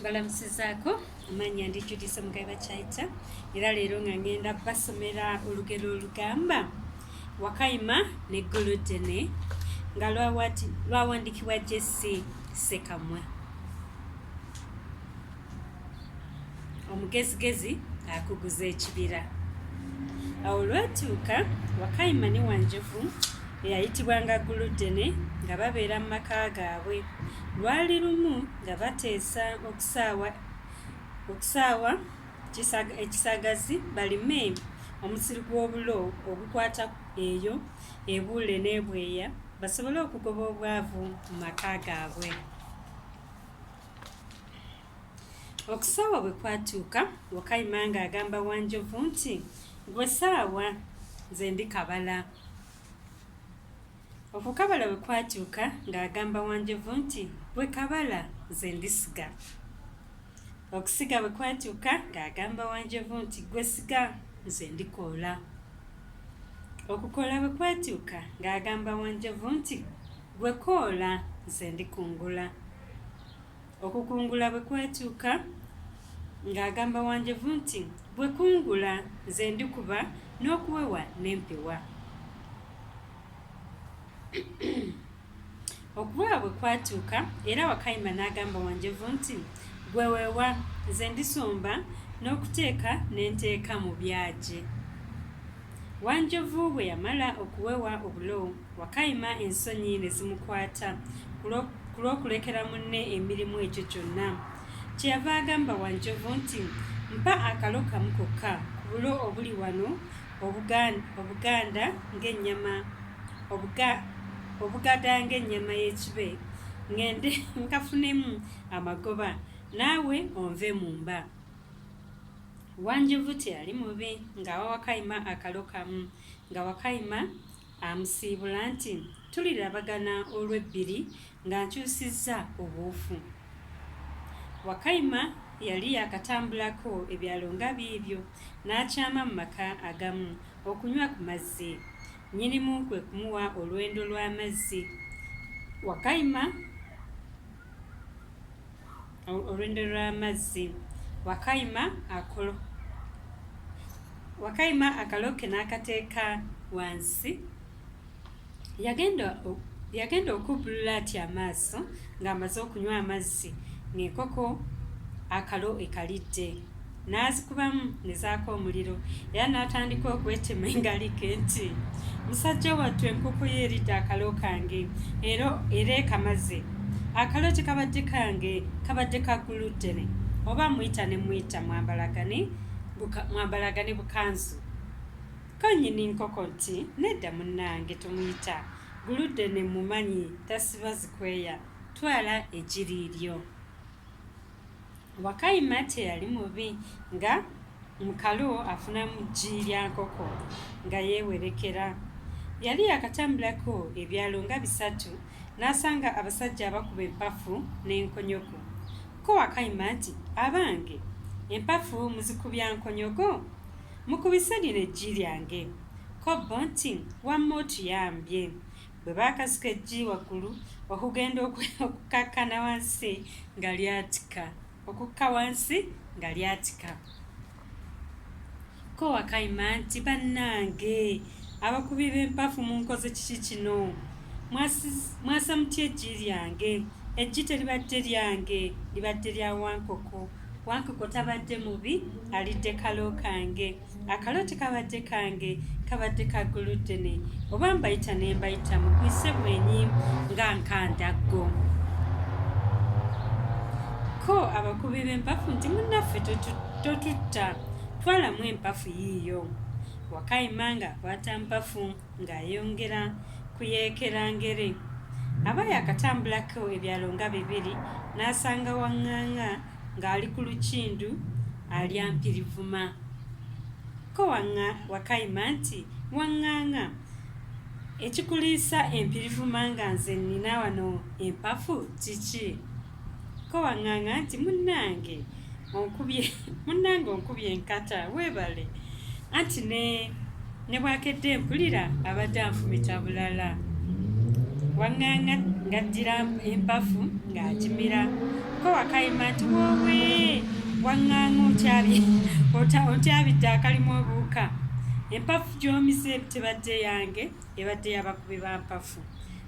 Mbalamusizaako amannya, ndi Judith Omugabi Bakyayita, era leero nga ngenda basomera olugero olugamba Wakayima ne Gguluddene, nga lwawandikibwa JC Ssekamwa. Omugezigezi akuguza ekibira. Awo olwatuuka, Wakayima ne Wanjovu eyayitibwanga Gguluddene nga babeera mu maka gaabwe. Lwali lumu nga bateesa okusaawa okusaawa ekisagazi balime omusiri gw'obulo ogukwata eyo ebuule n'ebweya basobole okugoba obwavu mu maka gaabwe. Okusaawa bwe kwatuuka, Wakayima ng'agamba Wanjovu nti, Ggwe saawa, nze ndi kabala. Okukabala bwe kwatuuka, ng'agamba Wanjovu nti, Ggwe kabala, nze ndisiga. Okusiga bwe kwatuuka, ng'agamba Wanjovu nti, Ggwe siga, nze ndikoola. Okukoola bwe kwatuuka, ng'agamba Wanjovu nti, Ggwe koola, nze ndikungula. Okukungula bwe kwatuuka, ng'agamba Wanjovu nti, Ggwe kungula, nze ndikuba n'okuwewa ne mpewa. Okuwewa bwe kwatuuka, era Wakayima n'agamba Wanjovu nti, Ggwe wewa, nze ndisomba n'okuteeka ne nteeka mu byagi. Wanjovu bwe yamala okuwewa obulo, Wakayima ensonyi ne zimukwata ku lw'okulekera munne emirimu egyo gyonna. Kye yava agamba Wanjovu nti, Mpa akalo kamu kokka ku bulo obuli wano obuganda ng'ennyama obugada ng'ennyama y'ekibe ŋŋende nkafunemu amagoba naawe onve mu mba. Wanjovu teyali mubi ng'awa Wakayima akalo kamu nga Wakayima amusiibula nti, Tulirabagana olw'ebbiri nga nkyusizza obuufu. Wakayima yali yaakatambulako ebyalo nga biibyo n'akyama mu maka agamu okunywa ku mazzi. Nnyinimu kwe kumuwa olwendo lw'amazzi. Wakayima olwendo lw'amazzi. Wakayima akolo Wakayima akalo ke n'akateeka wansi. Yagenda yagenda okubbulula ati amaaso ng'amaze okunywa amazzi ng'enkoko akalo ekalidde. N'azikubamu ne zaaka omuliro era n'atandika okwetema engalike nti, Musajja wattu enkoko yo eridde akalo kange era era ekamaze. Akalo tekabadde kange kabadde ka Guluddene oba muyita ne muyita mwambalagane mwambalagane bukanzu. Ko nnyini nkoko nti, Nedda munnange tomuyita, Guluddene mmumanyi tasiba zikweya, twala eggi liiryo. Wakayima teyali mubi nga mu kalo afunamu ggi lya nkoko nga yeewerekera. Yali yaakatambulako ebyalo nga bisatu n'asanga abasajja abakuba empafu n'enkonyogo. Ko Wakayima nti, Abange, empafu muzikubya nkonyogo? Mukubise lino eggi lyange. Ko bo nti, Wamma otuyambye. Bwe baakasuka eggi waggulu okugenda okukakkana wansi nga lyatika, okukka wansi nga lyatika. Ko Wakayima nti, Bannange, abakubi b'empafu munkoze kiki kino? Mwasa mutya eggi lyange? Eggi teribadde lyange, libadde lya Wankoko. Wankoko tabadde mubi, alidde kalo kange. Akalo tekabadde kange, kabadde ka Guluddene. Oba mbayita ne mbayita mugwise bwenyi nga nkandaggo. Ko abakubi b'empafu nti, Munnaffe totutta, twalamu empafu yiiyo. Wakayima ng'akwata mpafu ng'ayongera kuyeekera ngere. Aba yaakatambulako ebyalo nga bibiri n'asanga Waŋŋaanga ng'ali ku lukindu alya mpirivuma. Ko Wakayima nti, Waŋŋaanga, ekikuliisa empirivuma nga nze nnina wano empafu kiki? Ko Waŋŋaanga nti, Munnange onkubye munnange onkubye enkata, weebale. Anti ne ne bw'akedde mpulira abadde anfumita bulala. Waŋŋaanga ng'addira empafu ng'agimira. Ko Wakayima nti, Woowe, Waŋŋaanga ontyabidde akalimu obuwuka! Empafu gy'omize tebadde yange, ebadde ya bakubi ba mpafu.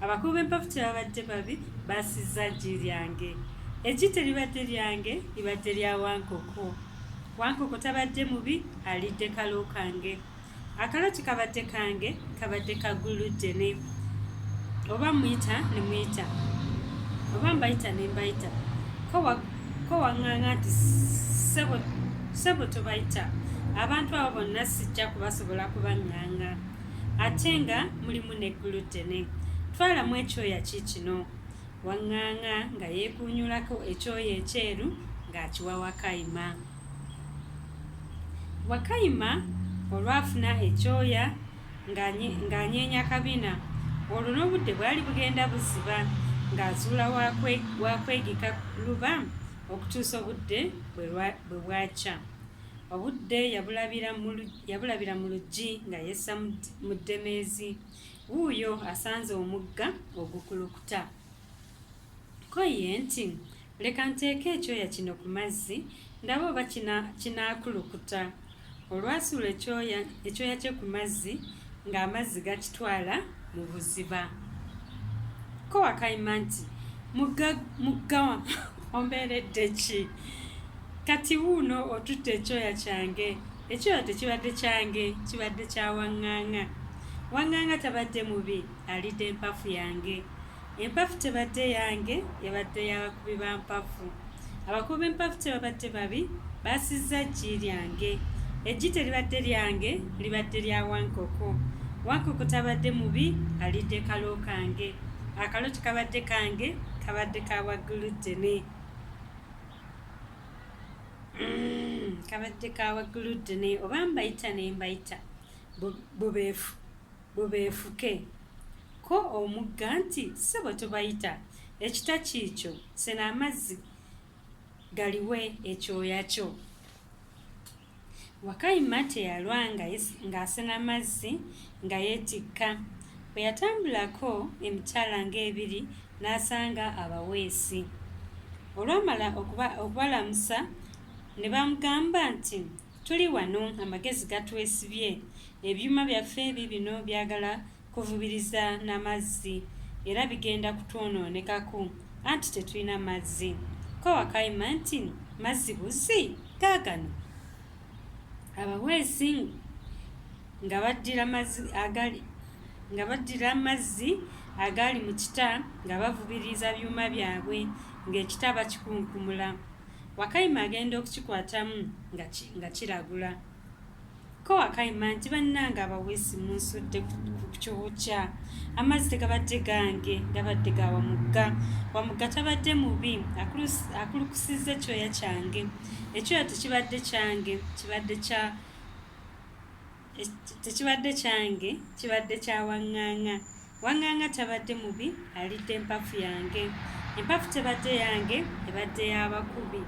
Abakubi b'empafu tebabadde babi, baasizza ggi lyange. Eggi teribadde lyange, libadde lya Wankoko. Wankoko tabadde mubi, alidde kalo kange. Akalo tekabadde kange, kabadde ka Guluddene. Oba muyita ne muyita, oba mbayita ne mbayita. Ko Waŋŋaanga nti, Ssebo, ssebo tobayita. Abantu abo bonna sijja kubasobola kubaŋŋanga. Ate nga mulimu ne Guluddene. Twalamu ekyoya kiikino. Waŋŋaanga nga yeekuunyulako ekyoya ekyeru ng'akiwa Wakayima. Wakayima olwafuna ekyoya ng'anyeenya kabina, olwo n'obudde bwali bugenda buziba ng'azuula wa kwegika luba okutuusa obudde bwe bwakya. Obudde yabulabira mu luggi nga yessa mu ddemeezi. Wuuyo asanze omugga ogukulukuta. Ko ye nti, Leka nteeke ekyoya kino ku mazzi ndabe oba kinaakulukuta. Olwasuula ekyoya kye ku mazzi ng'amazzi gakitwala mu buziba. Ko Wakayima nti, Mugga ombeeredde ki? Kati wuuno otutte ekyoya kyange. Ekyoya tekibadde kyange, kibadde kya Waŋŋaanga. Waŋŋaanga tabadde mubi, alidde empafu yange. Empafu tebadde yange, ebadde ya bakubi ba mpafu. Abakubi b'empafu tebabadde babi, baasizza ggi lyange. Eggi teribadde lyange, libadde lya Wankoko. Wankoko tabadde mubi, alidde kalo kange. Akalo tekabadde kange, kabadde ka Wagguluddene. Kabadde ka Wagguluddene oba mbayita ne mbayita bubeefuke. Ko omugga nti, Ssebo tobayita, ekita kiikyo, sena amazzi galiwe ekyoya kyo. Wakayima teyalwa ng'asena mazzi nga yeetikka. Bwe yatambulako emitala ng'ebiri n'asanga abaweesi. Olwamala okubalamusa ne bamugamba nti, Tuli wano amagezi gatwesibye, ebyuma byaffe biibino byagala kuvubiriza na mazzi era bigenda kutwonoonekako anti tetulina mazzi. Ko Wakayima nti, Mazzi buzzi? Gaagano! Abaweesi nga baddira mazzi agaali mu kita nga bavubiriza byuma byabwe ng'ekita bakikunkumula. Wakayima agenda okukikwatamu nga kiragula. Ko Wakayima nti, Bannange abaweesi munsudde ku kyokya. Amazzi tegabadde gange, gabadde ga Wamugga. Wamugga tabadde mubi, akulukusizza ekyoya kyange. Ekyoya tekibadde kyange, kibadde kya tekibadde kyange, kibadde kya Waŋŋaŋa. Waŋŋaŋa tabadde mubi, alidde empafu yange. Empafu tebadde yange, ebadde ya bakubi.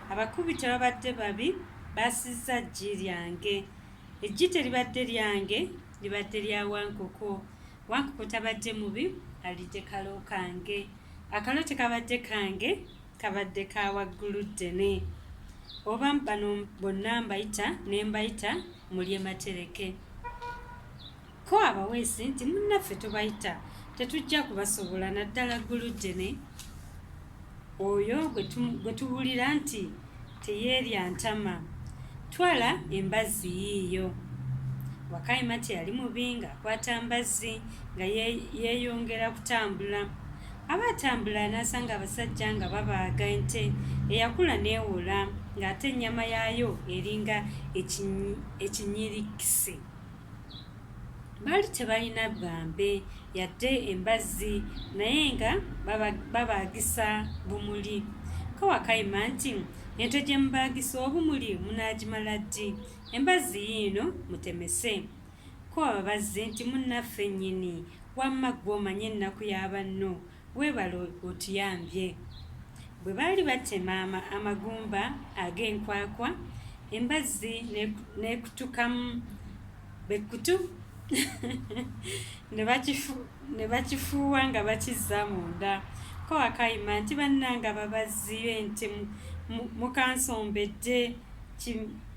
Abakubi tebabadde babi, baasizza ggi lyange. Eggi teribadde lyange, libadde lya Wankoko. Wankoko tabadde mubi, alidde kalo kange. Akalo tekabadde kange, kabadde ka Wagguluddene. Oba bano bonna mbayita ne mbayita mulye matereke. Ko abaweesi nti, Munnaffe tobayita, tetujja kubasobola naddala Gguluddene oyo gwe tuwulira nti teyeerya ntama. Twala embazzi yiiyo. Wakayima teyali mubi ng'akwata mbazzi nga yeeyongera kutambula. Aba atambula n'asanga abasajja nga babaaga ente eyakula n'ewola ng'ate ennyama yaayo eringa ekinyirikisi. Baali tebalina bwambe yadde embazzi naye nga babaagisa bumuli. Ko Wakayima nti, Ente gye mubaagisa obumuli munaagimala ddi? Embazzi yiino mutemese. Ko ababazzi nti, Munnaffe nnyini, wamma ggwe omanyi ennaku ya banno, weebale otuyambye. Bwe baali batema amagumba ag'enkwakwa, embazzi n'ekutukamu be kutu ne bakifuuwa nga bakizza munda. Ko Wakayima nti, Bannange ababazzi b'ente mukansombedde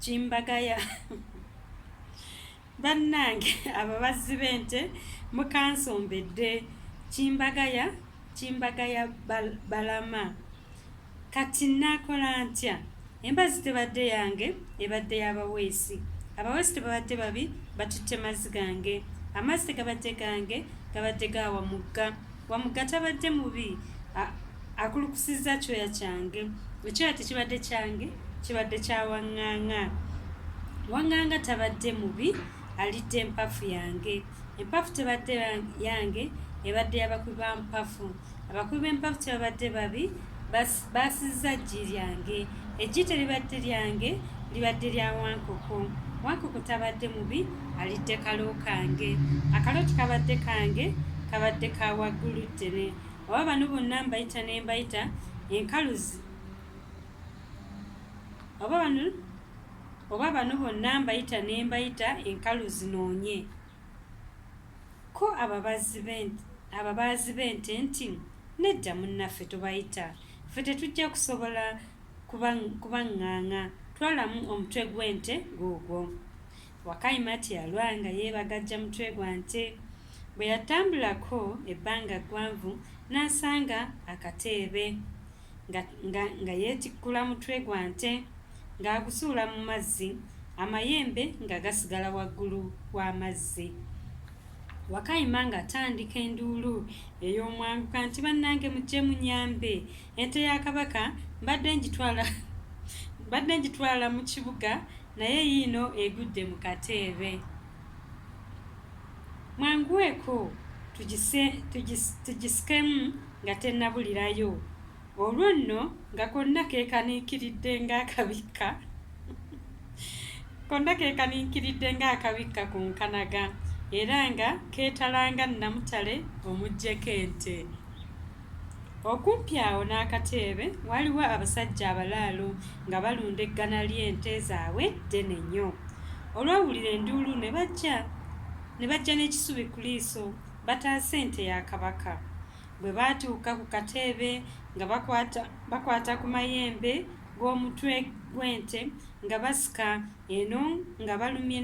kimbagaya. Bannange ababazzi b'ente mukansombedde kimbagaya kimbagaya balama. Kati nnaakola ntya? Embazzi tebadde yange, ebadde ya baweesi. Abaweesi tebabadde babi, batutte mazzi gange. Amazzi tegabadde gange, gabadde ga Wamugga. Wamugga tabadde mubi, akulukusizza kyoya kyange. Ekyoya tekibadde kyange, kibadde kya Waŋŋaŋa. Waŋŋaŋa tabadde mubi, alidde empafu yange. Empafu tebadde yange, ebadde ya bakubi ba mpafu. Abakubi b'empafu tebabadde babi, baasizza ggi lyange. Eggi teribadde lyange, libadde lya Wankoko. Wankoko tabadde mubi, alidde kalo kange. Akalo tekabadde kange, kabadde ka Wagguluddene. Oba bano bonna mbayita ne mbayita enkalu oba bano oba bano bonna mbayita ne mbayita enkalu zinoonye. Ko ababaazi b'ente nti, Nedda munnaffe tobayita, ffe tetujja kusobola kubaŋŋaŋa, twalamu omutwe gw'ente guugwo. Wakayima teyalwa nga yeebagajja mutwe gwa nte. Bwe yatambulako ebbanga ggwanvu n'asanga akateebe nga yeetikkula mutwe gwa nte ng'agusuula mu mazzi, amayembe nga gasigala waggulu w'amazzi. Wakayima ng'atandika enduulu ey'omwanguka nti bannange mujje munyambe, ente ya Kabaka mbadde ngitwala mbadde ngitwala mu kibuga naye yiino egudde mu kateebe. Mwanguweko tugisikemu nga tennabulirayo. Olwo nno nga konna keekaniikiridde ng'akabikka konna keekaniikiridde ng'akabikka ku nkanaga era nga keetala nga nnamutale omuggyeko ente. Okumpi awo n'akateebe waaliwo abasajja abalaalo nga balunda eggana ly'ente zaabwe ddene nnyo. Olwawulira enduulu ne bajja ne bajja n'ekisubi ku liiso bataase ente ya Kabaka. Bwe baatuuka ku kateebe nga bakwata bakwata ku mayembe g'omutwe gw'ente nga basika eno nga balumye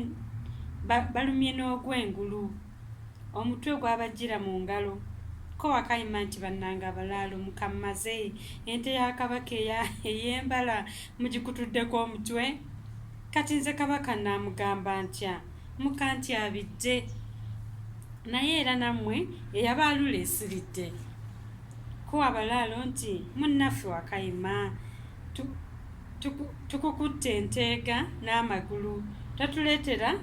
balumye n'ogw'engulu. Omutwe gwabajjira mu ngalo. Ko Wakayima nti bannange abalaalo mukammaze, ente ya Kabaka ey'embala mugikutuddeko omutwe? Kati nze Kabaka nnaamugamba ntya? Mukantyabidde. Naye era nammwe eyabaalula esiridde. Ko abalaalo nti munnaffe Wakayima, tukukutte enteega n'amagulu totuleetera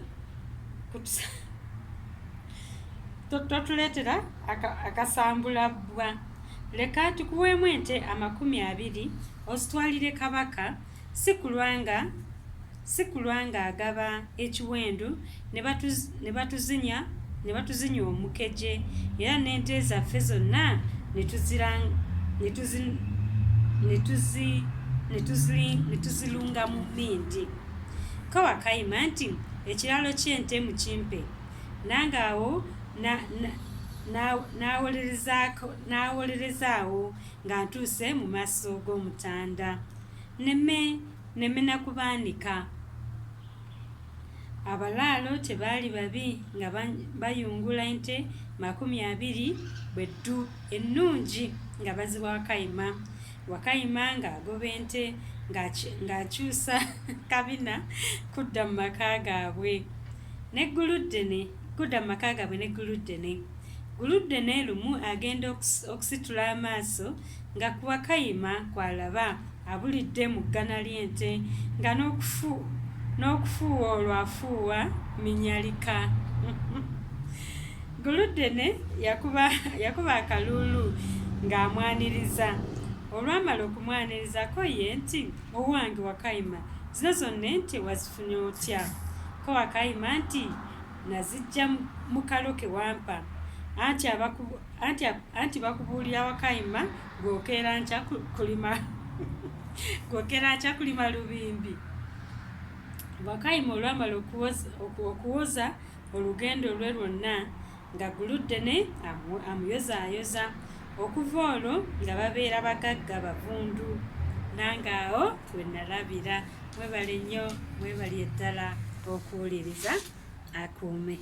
totuleetera akasambula bbwa. Leka tukuweemu ente 20 ozitwalire Kabaka si kulwa nga si kulwa ng'agaba ekiwendo ne batuzinya ne batuzinya omukeje era n'ente zaffe zonna ne tuzirunga mu mmindi. Ko Wakayima nti, Ekiraalo ky'ente mukimpe nange awo n'awolerezaawo nga ntuuse mu maaso g'Omutanda nneme nneme na kubaanika. Abalaalo tebaali babi nga bayungula ente 20 bwe ddu ennungi nga baziwa Wakayima. Wakayima ng'agoba ente ng'akyusa kabina kudda mu maka gaabwe ne Gguluddene kudda mu maka gaabwe ne Gguluddene. Gguluddene lumu agenda okusitula amaaso nga ku Wakayima kw'alaba abulidde mu ggana ly'ente nga n'okufuuwa olwo afuuwa minyalika. Gguluddene yakuba yakuba akaluulu ng'amwaniriza. Olwamala okumwaniriza ko ye nti, Owange Wakayima, zino zonna ente wazifunye otya? Ko Wakayima nti, Naziggya mu kalo ke wampa. Anti anti anti bakubuulira Wakayima gw'okeera nkya kulima gw'okeera nkya kulima lubimbi. Wakayima olwamala okuwoza olugendo lwe lwonna nga Guluddene amuyozaayoza. Okuva olwo nga babeera bagagga bavundu. Nange awo we nalabira. Mwebale nnyo, mwebalire ddala okuwuliriza. Akuume.